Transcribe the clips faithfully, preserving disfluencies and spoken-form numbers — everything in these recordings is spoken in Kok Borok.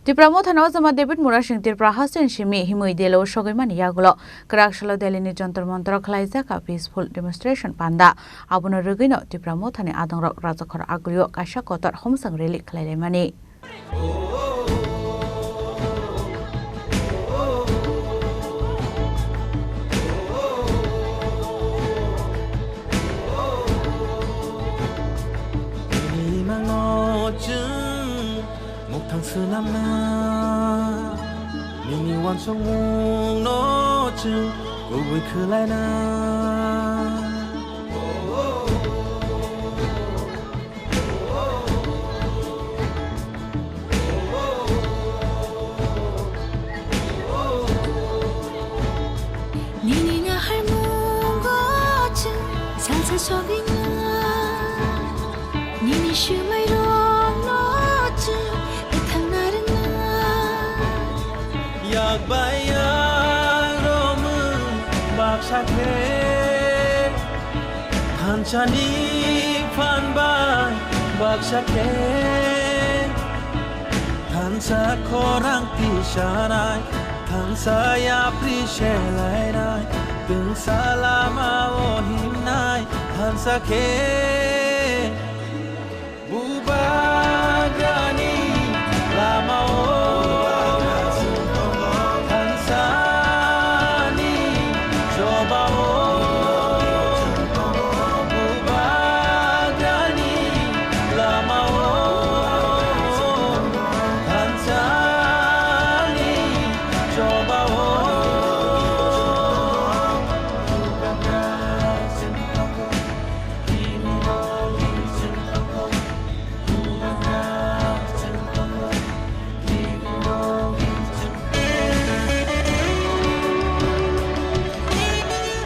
Tipra Mothani Ojama David Murasing Tripura haste ni simi himwi Delhi o sogwi mani yagulo kwrak salo Delhi ni Jantar Mantar o khlaijak a peaceful demonstration panda. Abono rwgwino Tipra Mothani adongrok Rajakhor agulio kaisa kotor homsang rally khlai laimani. Muktang swnamna, nini uansukmungno chwng kubui khwlaina. Nini naharmungo chwng salsa sogwina. Nini swmairokno chwng kwthangna rwna. Yak bai yak romwi baksa khe, thansani phan bai baksa khe. Thansa khorang tisanai, thansa yapri selainai, twngsa lama o himnai, thansa khe bubagrani lama o, thansani choba o, bubagrani lama o.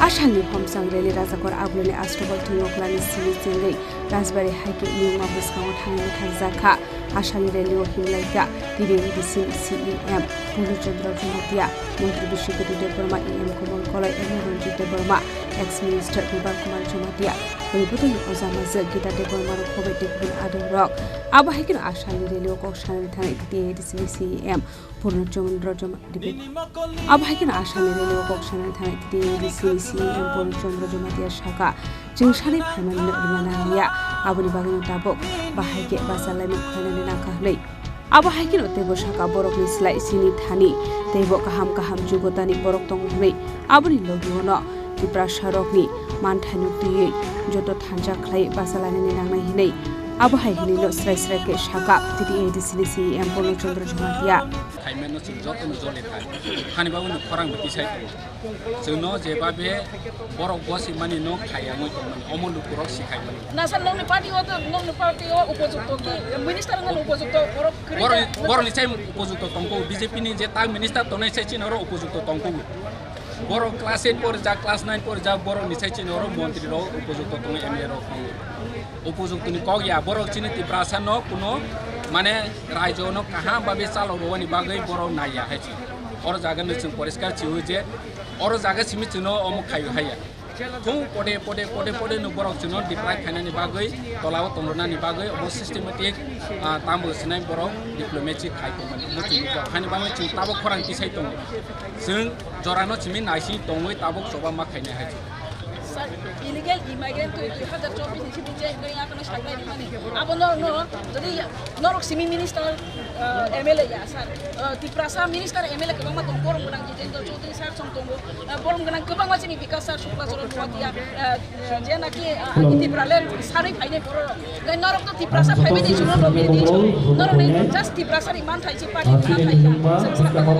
Asalni homsang rally Rajakor Agulini Asrobal Thwngnoklani simi chengwi Rajbari hai khe nungma bwskango thangwi thangjakha. Asalni rally o himlaikha T D A D C ni C E M Purno Chandra Jamatia, Montri Biswajyoti Debbarma, E M Komol Koloi, M L A Ranjit Debbarma, ex Minister Bimal Kumar Jamatia, Rwibotoni Ojama Jwk Gita Debbarma rok hobai tei kubun adongrok. Abo hai kheno asalni rally o kok sanani thangwi T D A D C ni C E M Purno Chandra Jamatia. Abo hai kheno asalni rally o kok sanani thangwi T D A D C ni C E M Purno Chandra Jamatia sakha, chwng sanwi phaimani no rwna nangliya, aboni bagwino tabuk bahai khe bachalaimung khlainani nangkha hwnwi. Abo hai kheno teibo sakha borokni slai chini thani teibo kaham kaham jugotani borok tongo hwnwi. Aboni logio no Tiprasa rokni manthaino twiwi joto thansa khlai bachalainani nangnai hwnwi. Abo hai hwnwi no srai srai khe sakha T D A D C ni C E M Purno Chandra Jamatia. Khaimano chwng jotono joli thai. Hani bagwino khorang bo tisai tongo. Chwngno jebabe borok gosimani no khaiya wngwi tongmani, omo lukurok sikhaimani. Na sir, nokni party o to, nokni party o upojukto ki, minister wngmani upojukto borok kwrwi Borok, khe borokni sai upojukto tongkho, B J P ni je tak minister tongnai sai chini oro upojukto tongkho. Borok class eight porijak, class nine porijak, borokni sai chini oro montri rok upojukto tongo, M L A rok tongo. Upojukto ni kok ya, borok chini Tiprasa no kuno mane raijo no kaham babe chalok rwani bagwi borok naiya hai se. Oro jaga no chwng poriskar chiwi je oro jaga simi chwngno omo khaio haiya. Thung pode pode pode pode no borok chwngno defy khainani bagwi, tolao tongrwnani bagwi omo systematic, ah, tambo sinai borok diplomacy khai tongmani. Omo chwng nukha. Haini bagwi chwng tabuk khorang tisai tongo. Chwng jorano simi naising tongwi tabuk choba ma khainai hai. Sir, illegal immigrant twi dui hazar chobbish ni simi je hwnwi yakono saklai rimani. Abo no, no, jodi norok simi minister, ah, M L A ya, sir. Ah, Tiprasa minister M L A kwbangma tong, borom gwnang Jitendra Chaudhary sir song tongo. Ah, borom gwnang kwbangma chini Vikas sir, Shukla Charan Noatia, ah, ah, je naki, ah, ani Tipraland sarwi phainai borok. Gai norok to Tiprasa phaibai de chuno no bini chu. Norok ni just Tiprasa ni man thai chi party man thai ya. Sir, sir, tabuk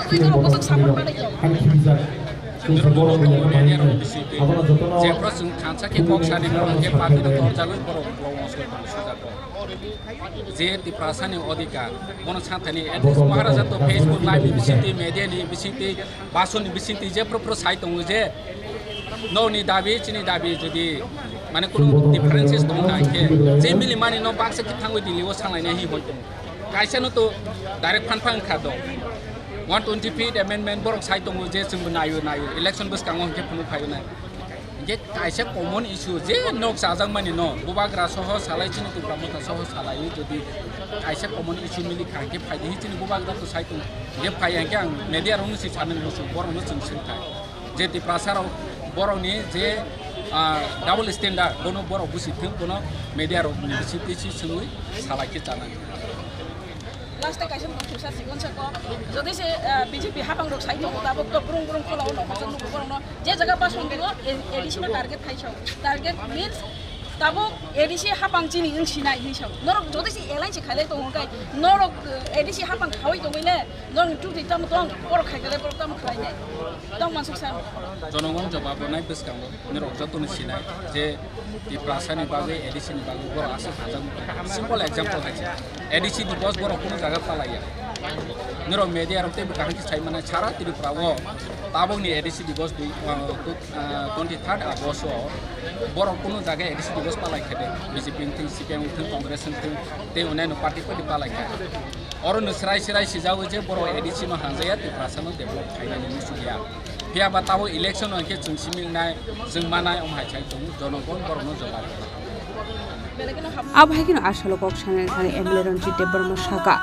twi norok bosok samung manai ya. Media rok bising twi. Jephru chwng thansa khe kok sani borok khe party no torjagwi borok block mosle tong sujak rok. Je Tiprasa ni odhikar, bono sathani at least Maharaja to Facebook live ni bising twi, media ni bising twi, bason ni bising twi jephru phru sai tongo je nokni dabi, chini dabi jodi mane kunu differences tong na khe je mili mani no baksa khe thangwi Delhi o sanglai nai hi hoi tongo. Kaisa no to direct phan phan kha dong. One twenty fifth amendment borok sai tongo je chwngbo naio, naio, election bwskango hwnkhe phunuk phaio nai. Khe kaisa common issue je nok chajakmani no, bubagra soho salai chini Tipra Motha soho salai jodi kaisa common issue mili kha, khe phaidi hi chini bubagra to sai tong, khe phai ang khe ang media rok no si sanani musu, borok no chwng swng thai. Je Tiprasa rok borok ni je, ah, double standard, bono borok busi thung, bono media rok ni bisi tisi swngwi salai khe chanani. Last time kaisa mung thumsa sikon sako, jodi se, ah, B J P hapang rok sai tongo, tabok to brung brung khola o nokha chang nugo borok no, je jaga ba song digo, A D C no target khai sao. Target means tabok A D C hapang chini wng sinai hinwi sao. Norok jodi se alliance khailai tongo kai, norok, eh, A D C hapang khawi tongwi le, norok ni tukti tamo tong, borok khai kale borok tamo khlai nai. Tong mansuk san. Jonogong jawab nai bwskango. Nirok joto ni sinai je Tiprasa ni bagwi, A D C ni bagwi borok aswk sajak. Simple example hai se. A D C ni boss borok kunu jaga palaiya. Nirok media rok tei bwkha hwnki sai mannai sara Tripura o tabok ni A D C ni boss dui, uh, uh, twenty third August o borok kunu jaga A D C ni boss palai khe de. B J P wngthung, C P M wngthung, Congress wngthung, tei onyaino party party palai khe. Oro no srai srai sijago je borok A D C no hanjaya, Tiprasa no develop khainani muchungya. Phiya ba tabok election o hwnkhe chwng simi wngnai, chwng manai, omo hai sai tongo, jonogon borokno jawab rwna. Abo hai kheno asalo kok sanani thani M L A Ranjit Debbarma saka,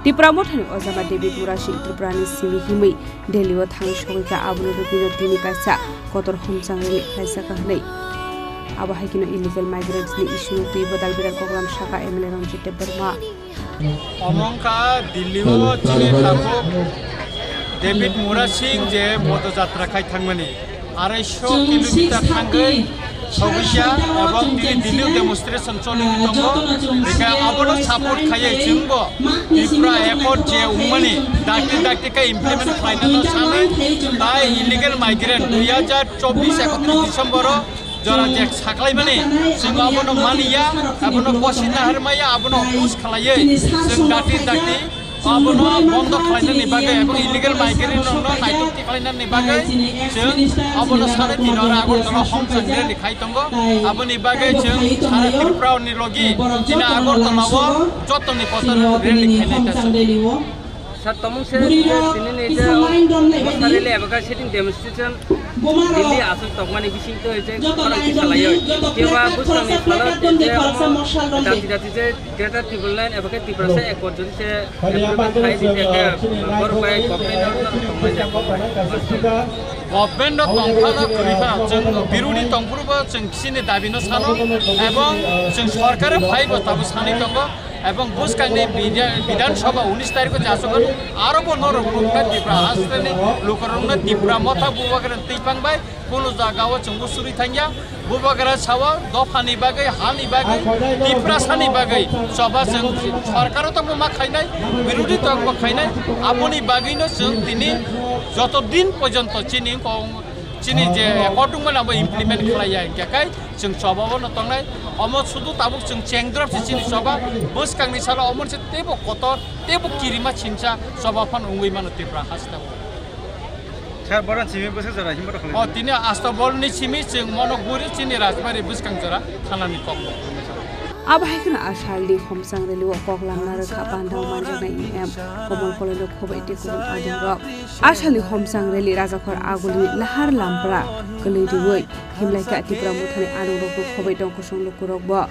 Tipra Mothani ojama David Murasing Tripurani simi himwi Delhi o thangwi sogwi kha, aboni rwgwino tini kaisa kotor homchang rally khlaijak kha hwnwi. Abo hai kheno illegal migrants ni issue no twi bodal birat koklam saka M L A Ranjit Debbarma. Omo wngkha Delhi o chini tabuk David Murasing je Podojatra khai thangmani, arai sho kilometer thangwi sogwija ebong tini Delhi o demonstration choli tongo. Hingkhe abono support khaiwi chwngbo Tripura Accord je wngmani dakti dakti khe implement khlainano sanwi tai illegal migrant dui hajar chobbish ekatris December o jora je saklaimani, chwng abono maniya, abono bosi naharmaya, abono oppose khlaiwi chwng dakti dakti abono bondo khlainani bagwi ebong illegal migrant rokno naitokti khlainani bagwi chwng abono sare tin oro Agartala o homchang rally khai tongo. Aboni bagwi chwng sara Tripura ni logi chini Agartala o jotoni kotor rally khainai ta. Sir, tomung se je tini ni je mosarili eba ka sitting demonstration Delhi aswk tongmani bisingtwi je khorang kisa laiwi. Keba bwskangni salo je jati jati je Greater Tipraland eba khe Tiprasa Accord jodi se implement khai di khe borok bai government no tongmani. Government no tongphano kwrwi phano chwng birodi tongphuru bo chwng chini dabi no sano ebong chwng sorkar phai bo tabo sanwi tongo. Ebong bwskangni bidya-, Bidhan Sabha unis tarikh o jasukha, aro bo norok rokno Tipra hasteni lukurokno Tipra Motha Bubagra twi pang bai kunu jaga o chwngbo suri thangya. Bubagra sao dophani bagwi, hani bagwi, Tiprasani bagwi choba chwng sorkar o tongbo ma khainai, birodi tongbo khainai, aboni bagwino chwng tini joto din porjonto chini kong, chini je accord wngmani abo implement khlaiya hingkhe kai chwng choba bono tongnai. Omo sudu tabuk chwng chengdrop se chini choba, bwskangni salo omo se teibo kotor, teibo kirima chinsa choba phano wngwi mano Tripura hasteo. Sir, boron simi bwswk jora himbo rok khalai. O, tini Astabol ni simi chwng mono guri chini Rajbari bwskang jora thanani kokbo. Abo hai kheno a salni homchang rally o kok lamna rwkha Bandao manjaknai E M Komol Koloi no Khobai tei kubun adong rok. A salni homchang rally Rajakhor Agulini Lahar Lampra kwlwi riwi himlai kha Tipra Mothani adong rok no Khobai tong kusung lukurok bo.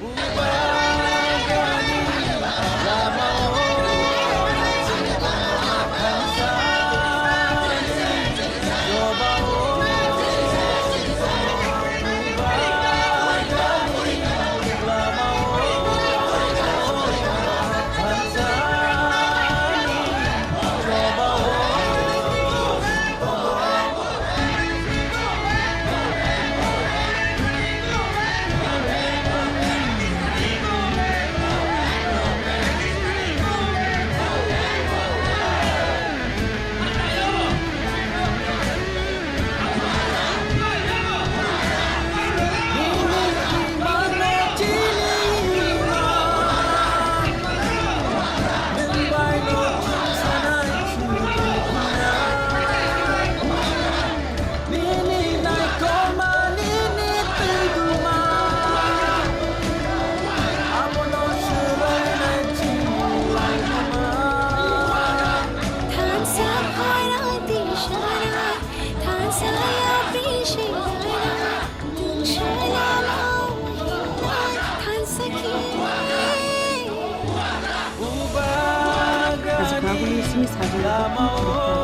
Chini sajwk